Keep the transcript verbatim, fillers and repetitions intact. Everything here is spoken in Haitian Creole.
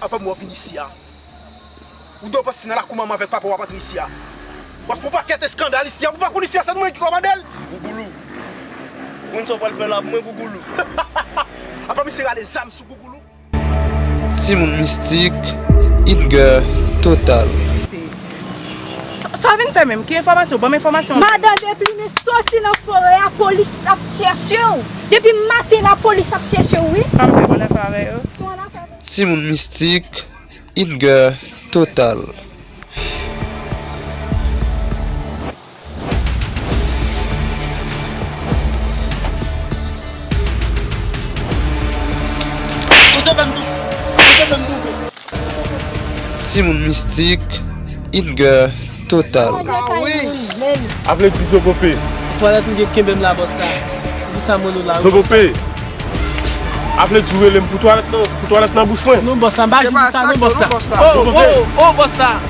Apa m wè w vin isi a. Ou dwe panse nan lakou manman avèk papa w ap antre isi a. W ap fè yon pakèt eskandal isi a. Ou pa konn isi a se nou menm ki kòmande l? Gougoulou. Konn sa w pral fè la pou mwen, Gougoulou? Apa misye rale zam sou Gougoulou? Timoun mistik, Hit Girl total. Sa, sa w vin fè menm? Ki enfòmasyon? Ban m enfòmasyon. Madan Deplime, soti nan forè a, polis ap chèche w. Depi maten lapolis ap chèche w, wi. Sa m fè pou n fè avè yo? Sou an afè. Timoun mistik, Hit Girl total. Timoun mistik, Hit Girl total. Avle di Zobope. Twalèt m gen kenbe m la, bòs la. Pou sa m rele w la, wi, bòs la. Zobope. Avle di w rele m pou twalèt nan, pou twalèt nan bouch mwen. Non, bòs la, m pa jis di sa, non, bòs la. Oh, oh, oh, bòs la.